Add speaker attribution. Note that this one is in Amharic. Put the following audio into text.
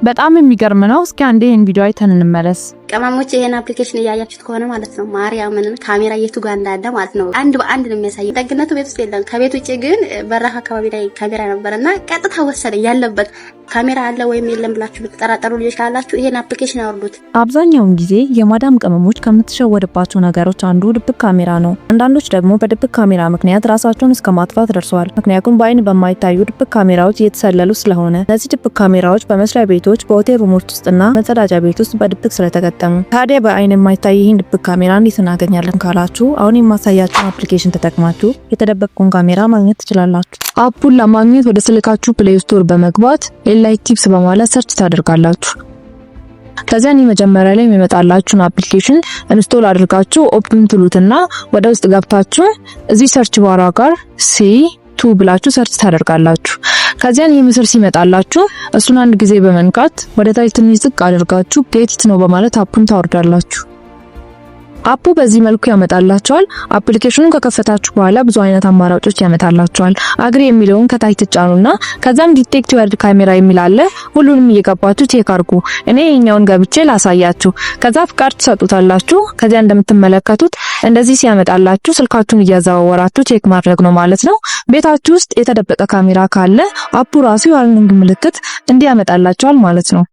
Speaker 1: በጣም የሚገርም ነው። እስኪ አንዴ ይህን ቪዲዮ አይተን እንመለስ።
Speaker 2: ቅመሞች፣ ይሄን application እያያችሁት ከሆነ ማለት ነው፣ ማርያምን ካሜራ የቱ ጋር እንዳለ ማለት ነው አንድ በአንድ ነው የሚያሳየው። ደግነቱ ቤት ውስጥ የለም። ከቤት ውጭ ግን በራፍ አካባቢ ላይ ካሜራ ነበርና ቀጥታ ወሰደ ያለበት። ካሜራ አለ ወይም የለም ብላችሁ ብትጠራጠሩ ልጆች ካላችሁ ይሄን application አውርዱት።
Speaker 3: አብዛኛውን ጊዜ የማዳም ቅመሞች ከምትሸወድባቸው ነገሮች አንዱ ድብቅ ካሜራ ነው። አንዳንዶች ደግሞ በድብቅ ካሜራ ምክንያት ራሳቸውን እስከ ማጥፋት ደርሰዋል። ምክንያቱም በአይን በማይታዩ ድብቅ ካሜራዎች እየተሰለሉ ስለሆነ። እነዚህ ድብቅ ካሜራዎች በመስሪያ ቤቶች፣ በሆቴል room ኦች ውስጥና መጸዳጃ ቤት ውስጥ በድብቅ ስለተገጠሙ። ታዲያ በአይን የማይታይ ይህን ድብቅ ካሜራ እንዴት እናገኛለን ካላችሁ፣ አሁን የማሳያችሁን application ተጠቅማችሁ የተደበቀውን ካሜራ ማግኘት ትችላላችሁ።
Speaker 1: App ኡን ለማግኘት ወደ ስልካችሁ Play Store በመግባት Elite Tips በማለት search ታደርጋላችሁ። ከዚያን የመጀመሪያ ላይ የሚመጣላችሁን application install አድርጋችሁ open ትሉትና ወደ ውስጥ ገብታችሁ እዚህ search bar ኣ ጋር C2 ብላችሁ search ታደርጋላችሁ። ከዚያን ይህ ምስል ሲመጣላችሁ እሱን አንድ ጊዜ በመንካት ወደ ታች ትንሽ ዝቅ አድርጋችሁ get it now በማለት app ኡን ታወርዳላችሁ። App ኡ በዚህ መልኩ ያመጣላችኋል። Application ኑን ከከፈታችሁ በኋላ ብዙ አይነት አማራጮች ያመጣላችኋል። Agree የሚለውን ከታች ትጫኑና ከዛም detect your camera የሚል አለ። ሁሉንም እየገባችሁ check አድርጉ። እኔ ይሄኛውን ገብቼ ላሳያችሁ። ከዛ ፍቃድ ትሰጡታላችሁ። ከዚያ እንደምትመለከቱት እንደዚህ ሲያመጣላችሁ ስልካችሁን እያዘዋወራችሁ check ማድረግ ነው ማለት ነው። ቤታችሁ ውስጥ የተደበቀ ካሜራ ካለ app ኡ ራሱ የ warning ምልክት እንዲያመጣላችኋል ማለት ነው።